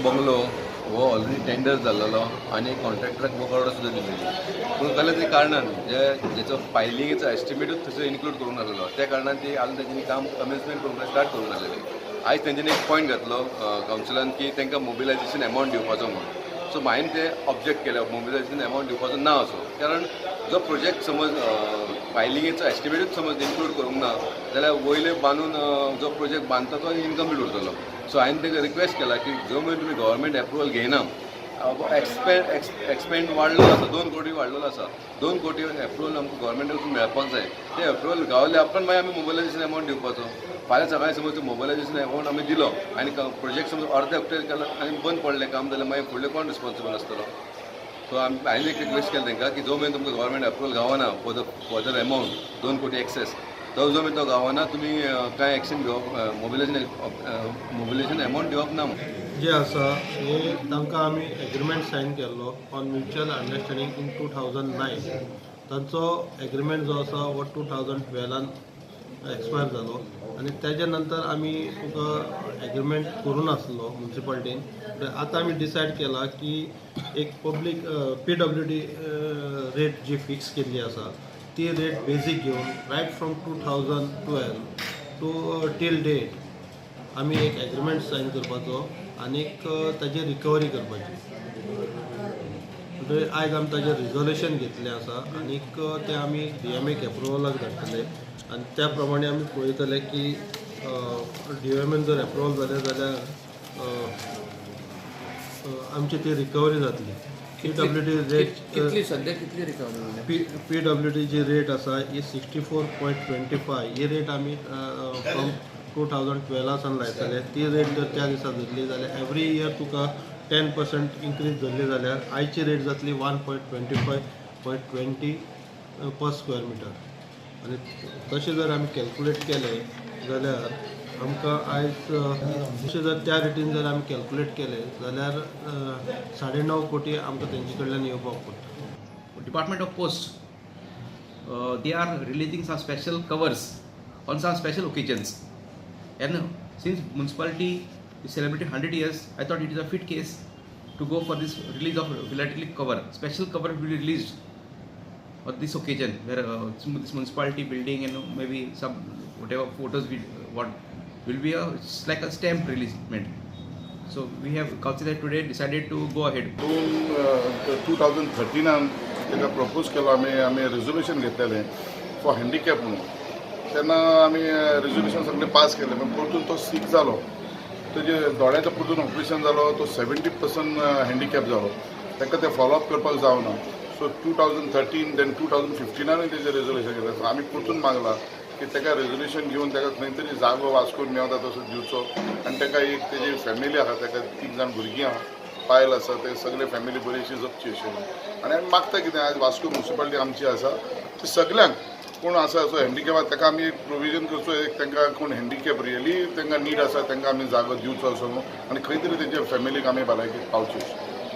Bungalow हो already tender जाल्लो आनी कॉन्ट्रॅक्टराक वर्क ऑर्डर सुद्दां दिल्लेली, पूण कसल्या तरी कारणान जे जेचो पायलिंगेचो एस्टिमेटूच थंयसर इन्क्लूड करूंक नासलेलो, त्या कारणान ती आजून तेंच्यांनी काम कमेन्समेंट करूंक स्टार्ट करूंक नासलेलें. आयज तेंच्यांनी एक पॉयंट घातलो कावन्सिलान की तांकां मोबिलायजेशन एमावंट दिवपाचो म्हणून. सो हांवें ते ऑब्जेक्ट केले, मोबिलायजेशन एमावंट दिवपाचो ना असो, कारण जो प्रोजेक्ट समज पायलिंगेचो एस्टिमेटूच समज इन्क्लूड करूंक ना जाल्यार वयले बांदून जो प्रोजेक्ट बांदता तो इनकम्प्लीट उरतलो. सो हांवें ताका रिक्वेस्ट केला की जो मेरेन तुमी गव्हर्मेंट एप्रुवल घेयना, एक्सपेंड वाडलो आसा, 2 कोटी वाडलेलो आसा, 2 कोटी एप्रुवल आमकां गव्हर्मेंटा वचून मेळपाक जाय. ते एप्रुवल गावले उपरांत मागीर आमी मोबिलायजेशन एमावंट दिवपाचो. फाल्यां सकाळीं समज मोबिलायजेशन एमावंट आमी दिलो आनी प्रोजेक्ट समज अर्दे उकते केलो आनी बंद पडलें काम जाल्यार मागीर फुडलें कोण रिस्पॉन्सिबल आसतलो? सो आमी हांवें एक रिक्वेस्ट केलें तांकां की जो मेरेन तुमकां गव्हर्मेंट एप्रुवल गावना फॉर the amount 2 कोटी एक्सेस, तो जो मेरेन तो गावना, तुमी कांय एक्शन घेवप, मोबिलायजेशन एमावंट दिवप ना म्हणून. जे आसा हे तांकां आमी एग्रीमेंट सायन केल्लो on mutual understanding in 2009. तांचो एग्रीमेंट जो आसा हो 2012न एक्सपायर जालो आनी तेज्या नंतर आमी तुका एग्रीमेंट करूं नासलो मुन्सिपालिटीन. आतां आमी डिसायड केला की एक पब्लीक पीडब्ल्यूडी रेट जी फिक्स केल्ली आसा, ती रेट बेजीक घेवन right from 2012 to till date आमी एक एग्रीमेंट सायन करपाचो आनीक ताजी रिकवरी करपाची. म्हणटगीर आयज आमी ताजेर रिजोल्युशन घेतलें आसा आनीक तें आमी डीएमएक एप्रुवलाक धाडटले आनी त्या प्रमाणे आमी पळयतले की डीएमएन जर एप्रुवल जालें जाल्यार आमची ती रिकवरी जातली, पीडब्ल्यूडी रेट. कितली सध्या, कितली रिकवरी जाल्या? पीडब्ल्यूडी जी रेट आसा ही 64.25. ही रेट आमी फ्रॉम 2012 सावन लायतले. ती रेट जर त्या दिसा धरली जाल्यार एवरी इयर तुका 10% इन्क्रीज धरली जाल्यार आयची रेट जातली 1.25.20 per square meter. आनी तशें जर आमी कॅल्कुलेट केलें जाल्यार आमकां आयज तशें जर त्या रेटीन जर आमी कॅल्कुलेट केलें जाल्यार 9.5 कोटी आमकां तेंचे कडल्यान येवपाक पडटा. Department of Post, they are releasing some special covers on some special occasions. And since municipality is celebrating 100 years, I thought it is a fit case to go for this release of philatelic cover. Special cover will be released on this occasion, where this municipality building and maybe some whatever photos we want will be a, it's like a stamp releasement. So we have council had today decided to go ahead. दोन 2013नान ताका propose केलो आमी. आमी resolution घेतलेलें for handicap म्हणून. तेन्ना आमी resolution सगळें पास केलें, पूण परतून तो सीक जालो. तेजे दोळ्याचें परतून ऑपरेशन जालो, तो 70% हँडिकॅप जालो. ताका तें फॉलोअप करपाक जावना. सो 2013, then 2015नानूय तेजें रेजोल्युशन केलें. सो आमी परतून मागलां की ताका रेजोल्युशन घेवन ताका खंय तरी जागो वास्कोन मेवता तसो दिवचो आनी ताका एक तेजी फॅमिली आहा, ताका तीग जाण भुरगीं आहा, बायल आसा, ते सगळे फॅमिली बरी अशी जगची अशें. आनी आमी मागता कितें, आयज वास्को म्युनिसिपालिटी आमची आसा, ती सगल्यांक कोण आसा असो हँडिकॅप ताका आमी एक प्रोविजन करचो, एक तांकां कोण हँडिकॅप रियली तांकां नीड आसा, तांकां आमी जागो दिवचो असो म्हणून आनी खंय तरी तेंच्या फॅमिलीक आमी भलायकेक पावची अशी.